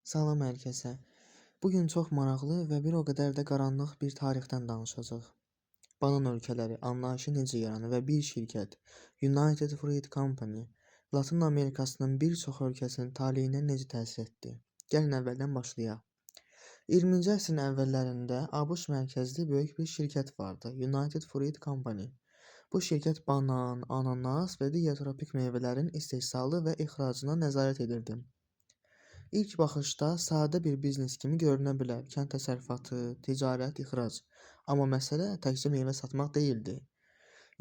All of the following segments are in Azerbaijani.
Salam hər kəsə. Bu gün çox maraqlı və bir o qədər də qaranlıq bir tarixdən danışacağıq. Banan ölkələri anlayışı necə yaranır və bir şirkət, United Fruit Company, Latın Amerikasının bir çox ölkəsinin taleyinə necə təsir etdi? Gəlin əvvəldən başlayaq. 20-ci əsrin əvvəllərində ABŞ mərkəzli böyük bir şirkət vardı, United Fruit Company. Bu şirkət banan, ananas və digər tropik meyvələrin istehsalı və ixracına nəzarət edirdi. İlk baxışda sadə bir biznes kimi görünə bilər: kənd təsərrüfatı, ticarət, ixrac. Amma məsələ təkcə meyvə satmaq deyildi.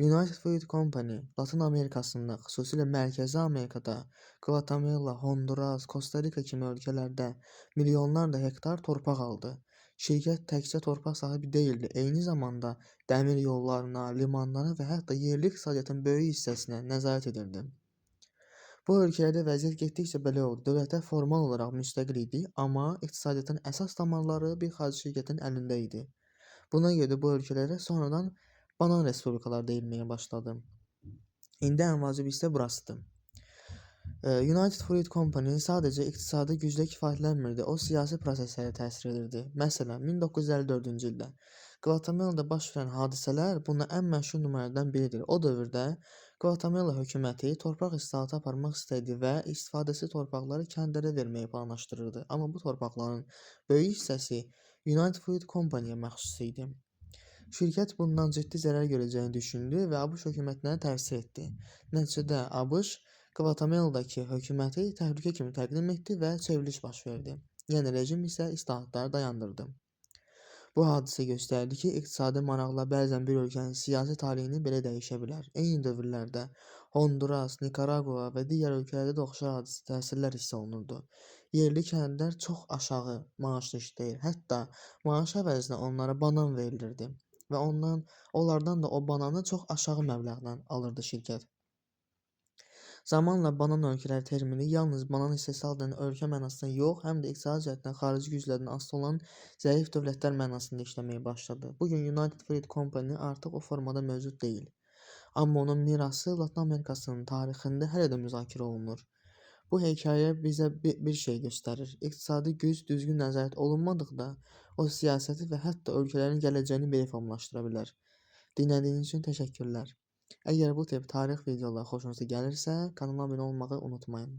United Fruit Company Latın Amerikasında, xüsusilə Mərkəzi Amerikada, Qvatemala, Honduras, Kosta Rika kimi ölkələrdə milyonlarla hektar torpaq aldı. Şirkət təkcə torpaq sahibi deyildi, eyni zamanda dəmir yollarına, limanlara və hətta yerli iqtisadiyyatın böyük hissəsinə nəzarət edirdi. Bu ölkələrdə vəziyyət getdikcə belə oldu. Dövlətlər formal olaraq müstəqil idi, amma iqtisadiyyatın əsas damarları bir xarici şirkətin əlində idi. Buna görə də bu ölkələrə sonradan banan respublikaları deyilməyə başladı. İndi ən vacib hissə burasıdır. United Fruit Company sadəcə iqtisadi güclə kifayətlənmirdi, o siyasi proseslərə təsir edirdi. Məsələn, 1954-cü ildə Qvatemalada baş verən hadisələr buna ən məşhur nümunələrdən biridir. O dövrdə Qvatemala hökuməti torpaq islahatı aparmaq istədi və istifadəsiz torpaqları kəndlərə verməyi planlaşdırırdı. Amma bu torpaqların böyük hissəsi United Fruit Company-yə məxsus idi. Şirkət bundan ciddi zərər görəcəyini düşündü və ABŞ hökumətinə təsir etdi. Nəticədə ABŞ Qvatemaladakı hökuməti təhlükə kimi təqdim etdi və çevriliş baş verdi. Yəni rejim isə islahatları dayandırdı. Bu hadisə göstərdi ki, iqtisadi maraqlar bəzən bir ölkənin siyasi taleyini belə dəyişə bilər. Eyni dövrlərdə Honduras, Nikaragua və digər ölkələrdə də oxşar təsirlər hiss olunurdu. Yerli kəndlilər çox aşağı maaşla işləyir. Hətta maaş əvəzinə onlara banan verilirdi və onlardan da o bananı çox aşağı məbləğlə alırdı şirkət. Zamanla banan ölkələri termini yalnız banan istehsal edən ölkə mənasında yox, həm də iqtisadi cəhətdən xarici güclərdən asılı olan zəif dövlətlər mənasında işləməyə başladı. Bu gün United Fruit Company artıq o formada mövcud deyil. Amma onun mirası Latın Amerikasının tarixində hələ də müzakirə olunur. Bu hekayə bizə bir şey göstərir: İqtisadi güc düzgün nəzarət olunmadıqda, o siyasəti və hətta ölkələrin gələcəyini belə formalaşdıra bilər. Dinlədiyiniz üçün təşəkkürlər. Əgər bu tip tarix videoları xoşunuza gəlirsə, kanala abunə olmağı unutmayın.